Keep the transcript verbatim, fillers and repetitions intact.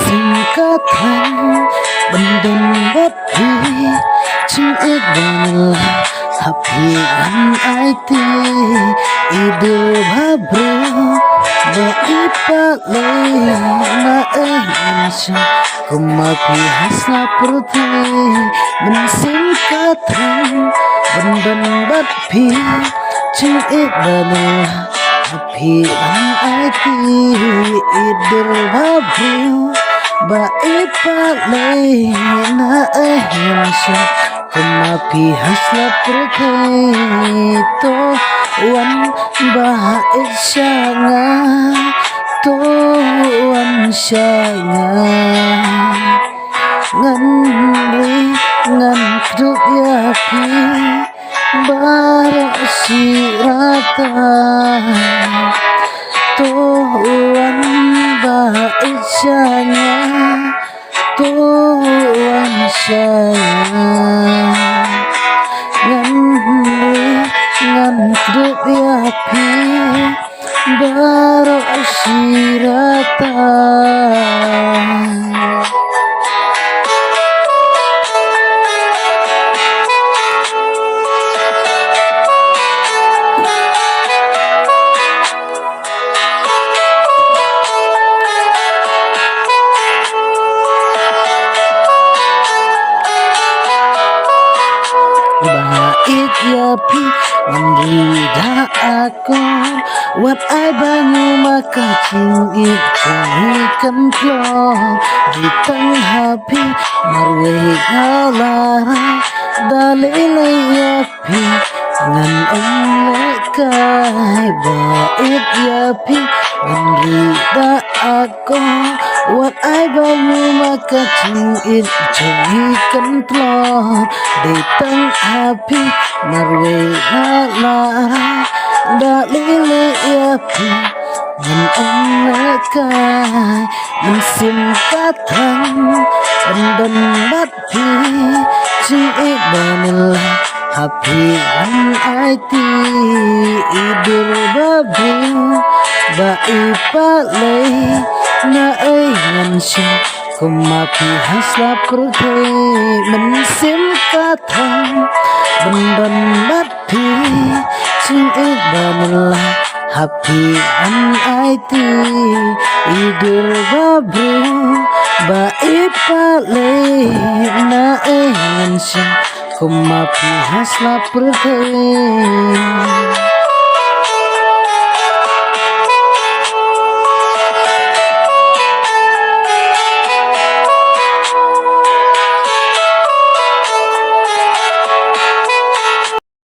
Sing ka thang ban don bad phi, jingïeit ba la ha phi ngan aiti. I dur ba briew ba i palei, na ei ngan shong kum ma phi ha sla pyrthei. Mynsiem ka thang ban don bad phi, jingïeit ba la ha phi ngan aiti. I dur ba briew ba i palei, na ei ngan shong kum ma phi ha sla pyrthei. To wan ba ïeit sha nga, to wan sha nga. Ngan ri ngan kdup ïa phi baroh shi rta. To wan ba ïeit sha nga, to wan sha nga. Ngan ri ngan kdup ïa phi baroh shi rta. Ba ïeit ïa phi ngan ri da akor, wat ai ba ngi ma ka jingïeit jong ngi kan tlot. Dei tang ha phi marwei nga la rah, da lei lei ïa phi ngan ym lehkai. Ba ïeit ïa phi ngan ri da akor, wat ai ba ngi ma ka jingïeit jong ngi kan tlot. Dei tang ha phi marwei nga la rah, da lei lei ïa phi ngan ym lehkai. Mynsiem ka thang ban don bad phi, jingïeit ba la ha phi ngan aiti. I dur ba briew ba i palei, na ei ngan shong kum ma phi ha sla pyrthei. Mynsiem ka thang ban don bad phi, jingïeit ba la ha phi ngan aiti. I dur ba briew ba i palei, na ei ngan shong kum ma phi ha sla pyrthei.